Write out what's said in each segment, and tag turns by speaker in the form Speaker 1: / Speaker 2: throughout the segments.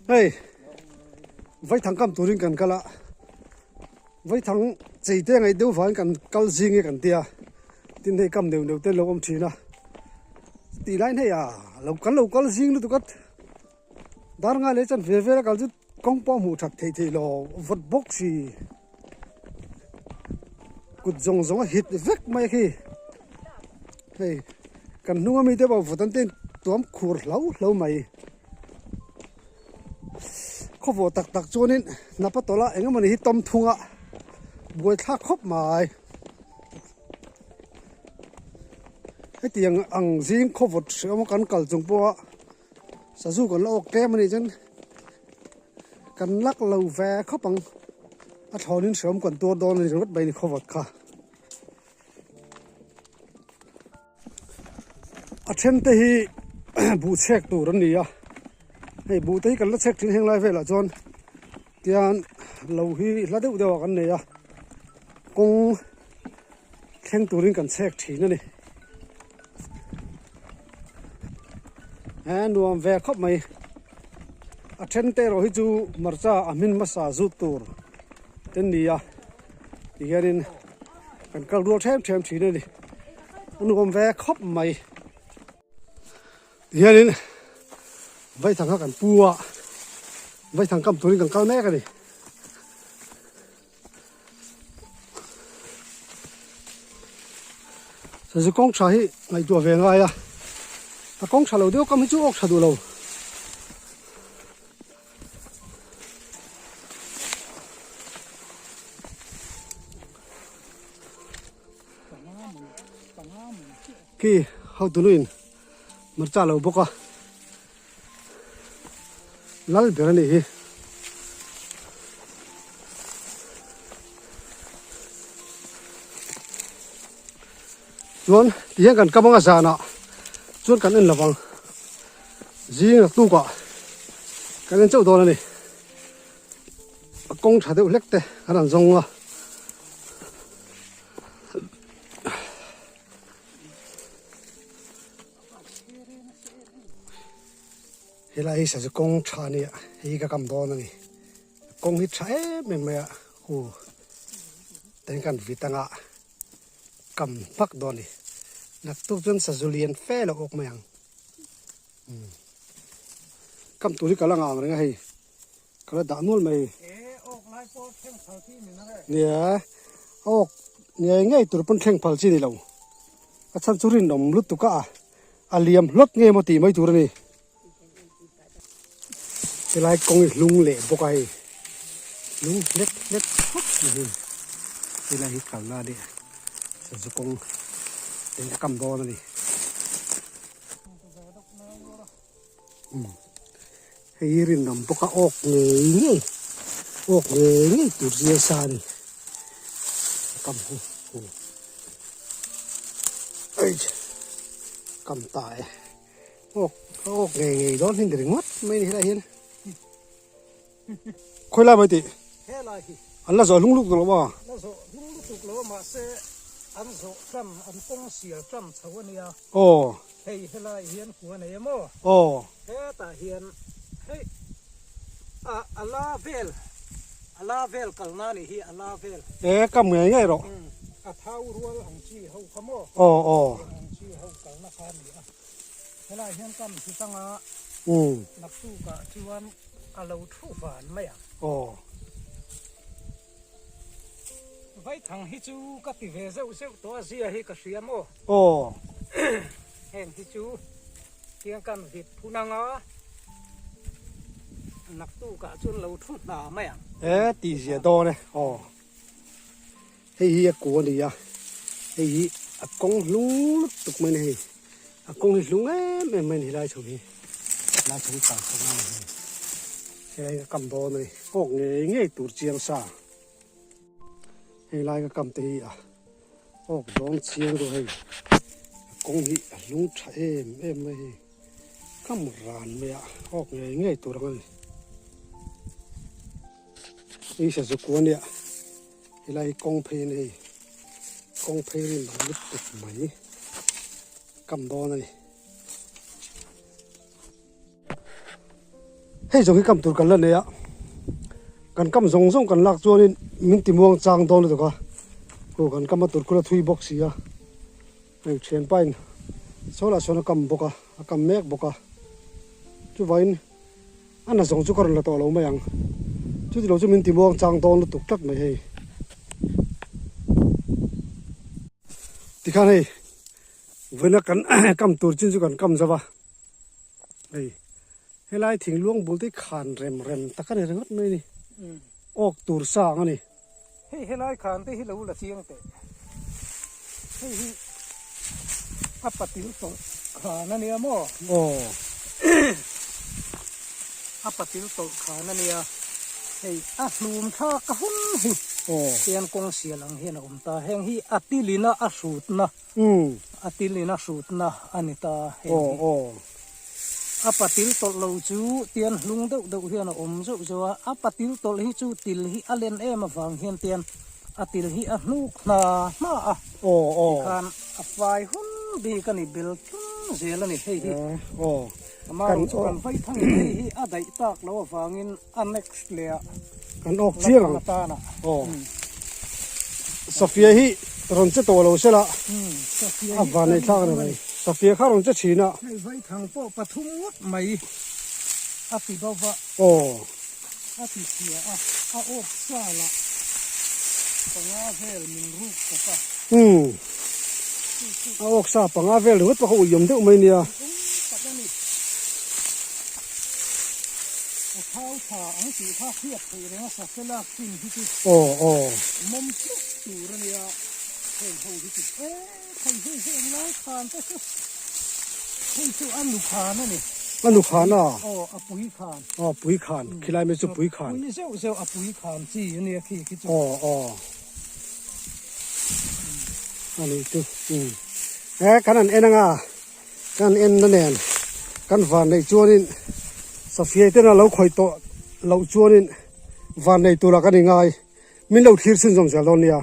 Speaker 1: Hei vaithang kam turin kan kal a, vaithang chei te ngaih deuh vangin kan kal zing e kan tia, tin hei kam neuh neuh te an lo awm thin a, tih laiin hei ah lo kan lo kal zing lutuk a, dar ngai leh chan ve vel a kal chu kawng pawh a hmuh that theih theih lo vawt bawk si, kut zawng zawng a hit vek mai a khi hei kan hnung ami te pawh vawt an te tuam khur hlo hlo mai. Khawvawh tak tak chuanin hnap a tawlh a eng emawni hi tawm thung a buai thlak khawp mai. Hetiang ang zing khawvawt hre awm a kan kal chung pawha sazu kan la awk tlem a nih chuan kan lak lo ve khawp ang a thlawnin hreawm kan tuar dawn a ni ringawt mai a ni khawvawt kha. A then te hi buh chhek tur an ni a hei buh te hi kan la chhek thin heng lai velah chuan tian lo hi hla deuh deuh ah kan nei a kawng thleng turin kan chhek thin a ni he nuam ve khawp mai a then te erawh hi chu hmarcha a hmin hmasa zut tur te an ni a tihianin Kan kal rual them them thin a ni. A nuam ve khawp mai. Tihianin vaithang kha kan pu a, vaithang kam turin kan kal mek a ni. Sazu kawng tha hi ngaihtuah ve ngai a, a kawng tha lo deuh kam hi chu awk tha duh lo. Khi hotunuin hmarcha lo bawk a lal ber a nih hi. Chuan tihian kan kam anga zanah chuan kan en lovang. Zing a tuk ah kan en chauh dawn a ni. A kawng tha deuh hlek te an han zawng a. Helai hi sazu kawng tha a ni a, hei hi ka kam dawn a ni. Kawng hi tha em em mai a, hu ten kan vit anga kam hmak dawn a ni. Naktuk chuan sazu lian fe lo awk mai ang. Umm kam tur hi ka la ngah ang reng a hei ka la dah nual mai. Nia awk ngei ngei tur pawn thleng phal chi ni lo a chhan chu rinawm lutuk a a liam hlawt nge maw tih mai tur a ni. Helai kawng hi hlung leh bawk a hei hlung hlek hlek khawp mai hi helai hi kalna a nia sazu kawng eng a kam dawn a ni umm hei hi rinawm bawk a awk ngei ngei awk ngei ngei tur zia sa a ni a kam hi kam ta e. Awk a awk ngei ngei dawn hi ni ringawt mai ni helai hian khawi lai mai tih
Speaker 2: helai hi
Speaker 1: an la zawh hlung lutuk lo a
Speaker 2: la zawh hlung lutuk lo a mahse an zawh tan an kawng sial tan chho a nia
Speaker 1: aw
Speaker 2: hei helai hian kua nei em aw
Speaker 1: aw
Speaker 2: hetah hian hei a a la vel a la vel kalna a nih hi a la vel
Speaker 1: e kam ngei ngei rawh
Speaker 2: a thau rual ang chi ho kha maw
Speaker 1: aw aw
Speaker 2: ang chi ho kalna kha a ni a. Helai hian kam thi tanga naktukah chuan a lo thu van mai ang.
Speaker 1: Aw.
Speaker 2: Vaithang hi chu ka ti ve zeuh zeuh tawh a zia hi ka hria maw?
Speaker 1: Aw.
Speaker 2: Heng hi chu tiang kan vit phun anga naktukah chuan lo thu hna mai ang.
Speaker 1: E tih zia dawn e. Aw. Hei hi a ku a ni a, hei hi a kawng hlung lutuk mai a ni hei, a kawng hi hlung em em mai a ni helai chho hi, helai chho hi kal chho a ni hei, helai hi ka kam dawn a ni, awk ngei ngei tur chiang sa, hei lai ka kam te hi a awk dawn chiang deuh hei, a kawng hi a hlung tha em em mai hei, kam ran mai a awk ngei ngei tur ang a ni. Hei sazu kua nia helai hi kawng phei a ni hei kawng phei rin ang lutuk mai kam dawn a ni. Hei zawng hi kam tur kan la nei a, kan kam zawng zawng kan lak chuanin min ti muang chang dawn lutuk a, khu kan kam a tur khur a thui bawk si a, hei thianpa in saw lah sawn a kam bawk a, a kam mek bawk a, chuvangin a na zawng chu ka rawn la tawh lo mai ang, chuti lo chu min ti muang chang dawn lutuk tlat mai hei. Tikhan hei vawiina kan kam tur chin chu kan kam zo va. Hei helai thingluang bul te hi khan rem rem tak a ni ringawt mai a ni awk tur sang a ni.
Speaker 2: Hei helai khan te hi lo la chiang teh hei hi a patil tawlh khan a nia maw?
Speaker 1: Aw.
Speaker 2: A patil tawlh khan a nia hei a hlum thlak a hun hi tian kawng sial ang hian a awm ta heng hi a tilin a a hrutna. A til in a hrutna a ni ta heng hi. A patil tawlh lo chu tian hlung deuh deuh hian a awm zeuh zeuh a, a patil tawlh hi chu til hi a len em avang hian tian a til hi a hnuk hna hna a, tikhan a fai hun bik a ni bel tlung zel a ni hei hi. Amaherawhchu chu kan vai thang in hei hi a daih tak loh avangin a next leh ah
Speaker 1: kan awk chiang ang
Speaker 2: atana
Speaker 1: Safia hi rawn che tawh lo sela a van nei thlak a ni mai Safia kha rawn che thin a
Speaker 2: hei vai thang pawh pathum ngawt mai a ti bo va
Speaker 1: aw
Speaker 2: a ti chhia a a awk sa lah panga vel min ruk tak a
Speaker 1: a awk sa panga vel ringawt pawh kha uiawm deuh mai nia.
Speaker 2: Tak a ni. A thau tha ang tih kha hriat theih reng a safe lak chin hi chu
Speaker 1: Aw aw.
Speaker 2: Mawm tluk tur a nia heng ho hi chu e thei hei heng lai khan te chu hei chu a nu khan a ni.
Speaker 1: A nu khan a?
Speaker 2: Aw a pui khan.
Speaker 1: Aw pui khan khilai mai chu pui khan.
Speaker 2: Pui zeuh zeuh a pui khan chi a nia khi khi chu.
Speaker 1: Aw aw. A nih chu umm he kan han en anga. Kan enna nen kan van neih chuanin Safia ten a lo khawih tawh loh chuanin van nei tura kan ingai min lo thlir chhun zawm zel dawn nia.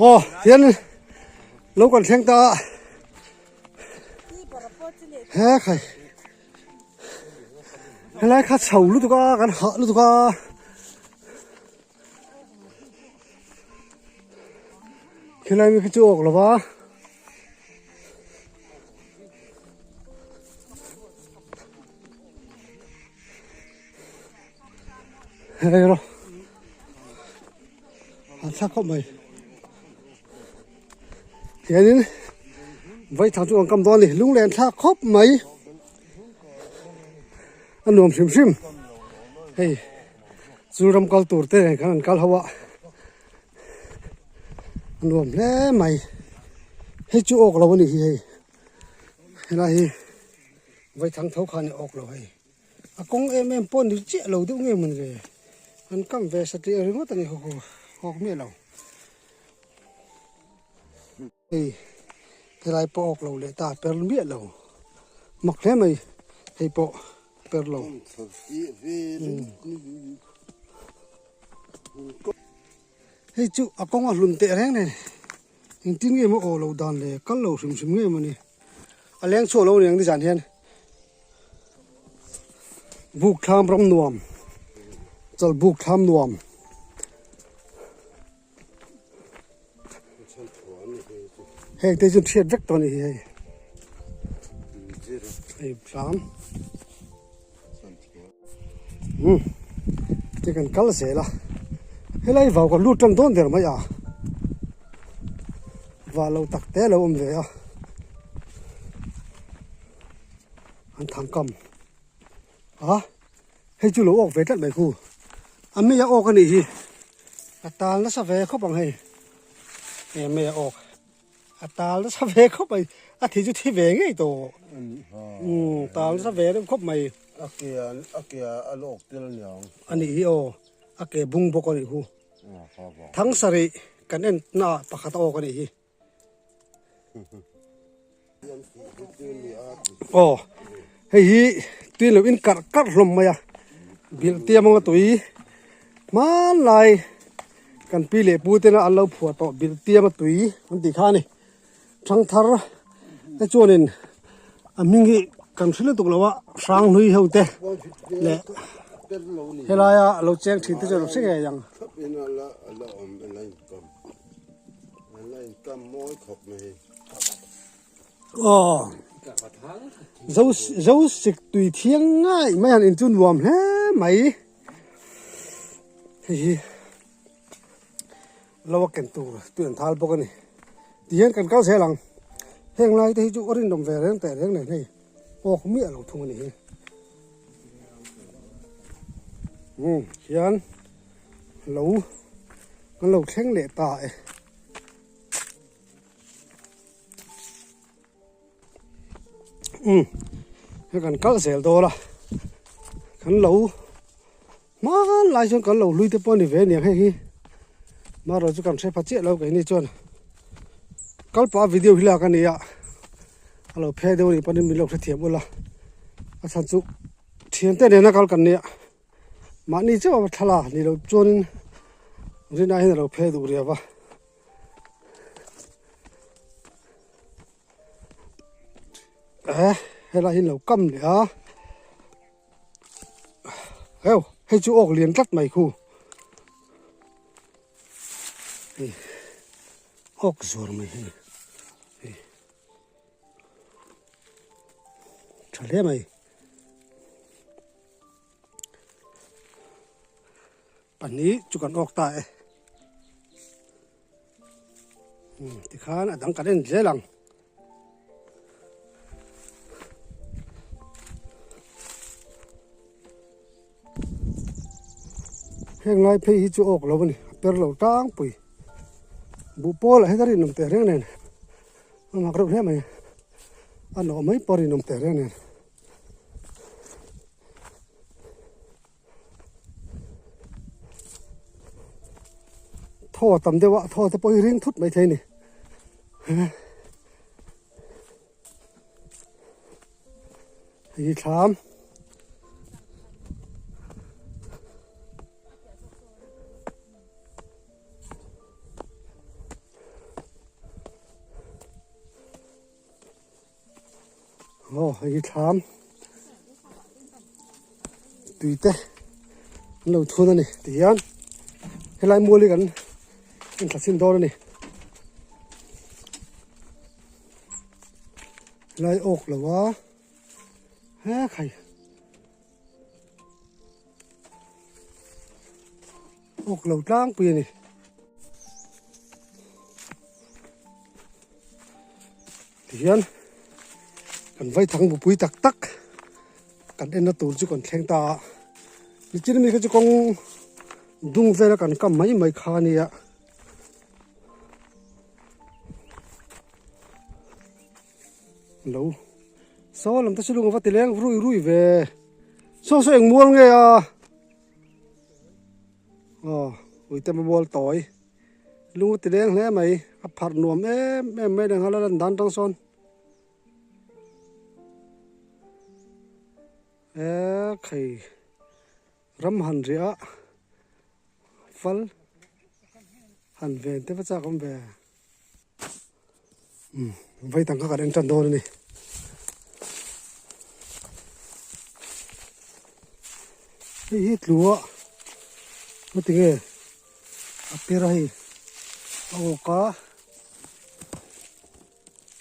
Speaker 1: Aw tian lo kan thleng ta a he khai helai kha chho lutuk a kan hah lutuk a. Khilai mi khi chu awk lova. Hei ro. An thla khawp mai. Hianin vai thang chu an kam dawn a ni. Lunglen thlak khawp mai. A nuam hrim hrim. Hei. Chu ram kal tur te nen khan an kal ho a, a nuam hle mai. Hei chu awk lo a nih hi hei, helai hi vaithang tho khan i awk lo hei. A kawng em em pawh ni chiah lo deuh nge mawn le, an kam ve satliah ringawt a ni haw hawk miah lo. Hei helai pawh awk lo leh ta per miah lo mak hle mai hei pawh per lo hei chu a kawng a hlun teh reng nen engtin nge maw aw lo dan le kal lo hrim hrim nge mawni a leng chhuah lo aniang nizan hian buk thlam ram nuam chawlh buk thlam nuam. Heng te chu thiat vek tawh a ni hi hei hei tlang umm te kan kal zel a helai vau kan lut tan dawn der mai a vah lo tak te a lo awm ve a an thang kam a. Hei chu lo awk ve tlat mai khu. A mei a awk a nih hi. A tal nasa ve khawp ang hei. Hei a mei a awk. A tal nasa ve khawp mai. A thi chu thi ve ngei tawh. Umm tal nasa ve deuh khawp mai.
Speaker 3: A ke a ke a lo awk tel aniang.
Speaker 1: A nih hi aw. A ke bung bawk a nih khu. Thang sarih kan en na ah pakhat a awk a nih hi. Aw hei hi tui lo in karh karh hlawm mai a bilh tiam anga tui hmanlai kan pi leh pu tena an lo phuah tawh bilh tiam a tui an tih kha a ni thangthar te chuanin a hming hi. Kan hre lutuk lo a, Hranghlui ho te leh helaia lo cheng thin te chu an hre ngei ang. Aw zo zo sik tui thiang ngai mai han in chu nuam hle mai hei hi lo a ken tur tui an thal bawk a ni tihian kan kal zel ang heng lai te hi chu a rinawm ve reng teh reng nen hei awk miah lo thung a ni hi umm hian lo kan lo thleng leh ta e. Umm hei kan kal zel dawn a kan lo hmanlai chuan kan lo hlui te pawh a ni ve aniang hei hi marawh chu kan hre pha chiah lo keini chuan kal pah a video hi lak a ni a a lo phe deuh a nih pawhin min lo hrethiam ula a chhan chu thiante nena kal kan nia. Mahni chauh a thla ni lo chuanin rin aiin a lo phe duh riau va. Eh, helai hi an lo kam leh a. Heu, hei chu awk lian tlat mai khu. Hei, awk zuar mai hei. Hei. Tha hle mai. Pahnih chu kan awk ta e. Tikhan a dang kan en zel ang. Heng lai phei hi chu awk lo a ni a per lo tlangpui. Buh pawl ah hian a rinawm teh reng nen a mak reuh hle mai. A nawh mai pawh a rinawm teh reng nen. Thaw a tam deuh a thaw te pawh hi ring thut mai thei a ni hei hi thlam. Aw hei hi thlam tui te an lo thun a ni ti hian helai mual hi kan inthla chhin dawn a ni helai awk lo a he khai awk lo tlangpui a ni. Tihian kan vaithang bupui tak tak kan enna tur chu kan thleng ta a nichin ami kha chu kawng dung vela kan kam mai mai kha a nia lo saw lam te chu lung ava ti leng rui rui ve saw saw eng mual nge a aw uite mual tawi. Lung a ti leng hle mai, a pharh nuam em em mai leh nghal a lan dan tang sawn. Eee khai ram han riah a fal han ven te va chak awm ve. Umm vai tang kha kan en tan dawn a ni. Hei hi tlu a heti nge a pir a hei a awk a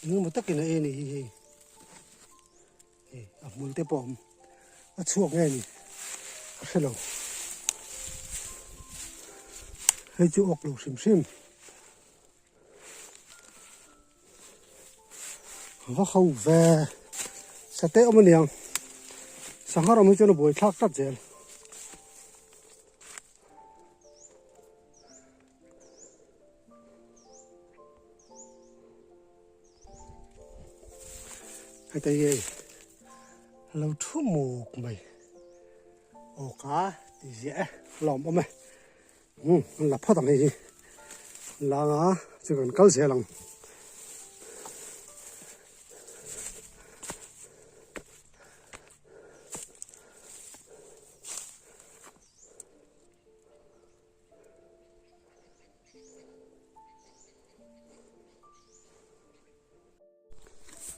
Speaker 1: engemaw takin a en a ni hi hei hei a hmul te pawh a awm a chhuak nge ni ka hre lo hei chu awk lo hrim hrim. Va ho ve sateh awm aniang sangha ram hi chuan a buai thlak tlat zel heta hi hei a lo thu muk mai aw ka ti ziah e lawm awm e. Umm an la phawt ang hei hi an la anga chu kan kal zel ang.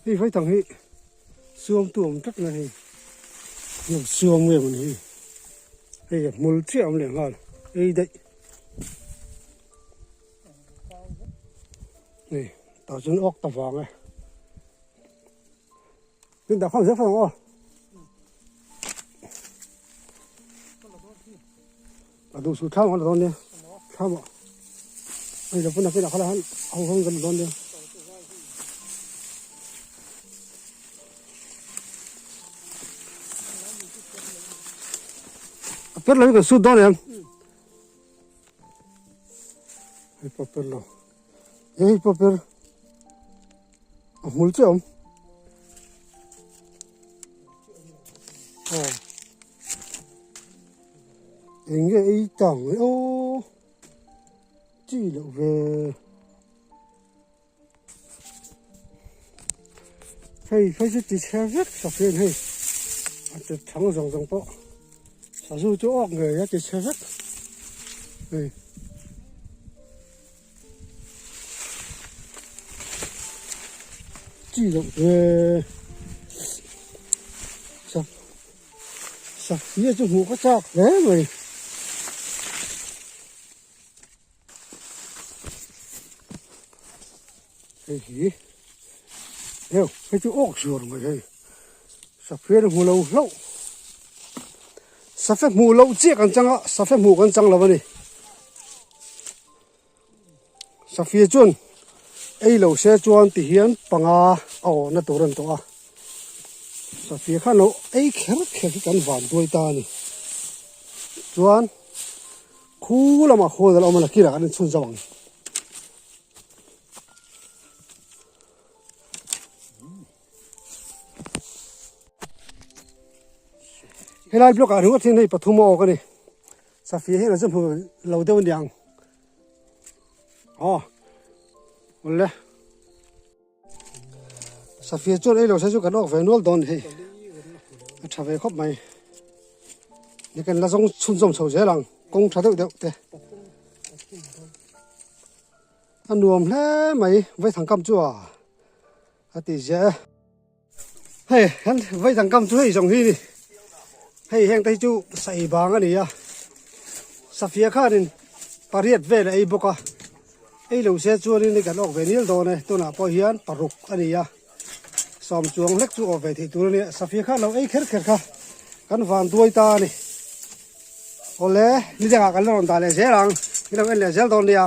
Speaker 1: Hei vaitang hi Suam tu awm tlat mai hei. Hei suam nge maw ni hi. Hei a hmul chiah a awm leh nghal ei daih. Hei tah chuan awk ta vang e. Tin dah khawm zel fo ang aw. A duh suh thlam a la dawn nia. Thlam ah. Hei lo pawn a kinah khala han ho hawng kan la dawn nia. A per lo hi kan sut dawn em? Hei pawh per lo. Hei pawh per. A hmul chiah awm. Aw. Eng nge ei tang mai aw. Chi loh ve. Hei phei chu ti chhe vek sak hian hei a ti thang zawng zawng pawh sazu chu awk ngei a ti chhe vek hei. Chi loh ve sak sak hi chu hmuh ka chak hle mai. Hei hi heu hei chu awk zuar mai hei safia hmu lo hlauh safe hmuh loh chiah kan chang a safe hmuh kan chang lo a ni safia chuan ei lo se chuan ti hian panga a awhna tur a ni tawh a safia khan lo ei kher kher hi kan van duai ta a ni chuan. Khu lamah khuan a lo awm a, nakirah kan inchhun zauh ang. Helai block ah ringawt hian hei pathum a awk a ni. Safia hian a chu hmu lo deuh a niang. Aw awle. Safia chuan ei lo se chu kan awk ve nual dawn hei a tha ve khawp mai ni kan la zawng chhunzawm chho zel ang kawng tha deuh deuh te a nuam hle mai vaithang kam chu a a ti ziah e hei kan vaithang kam chu hei zawng hi ni hei heng te hi chu sai bang a ni a safia khanin pariat vel a ei bawk a. Ei lo se chuanin i kan awk ve nil dawn e, tunah pawh hian paruk a ni a, sawm chuang hlek chu awk ve theih tur a nia, Safia kha lo ei kher kher kha kan van duai ta a ni. Awle, ni dangah kan la rawn dah leh zel ang, min lo en leh zel dawn nia.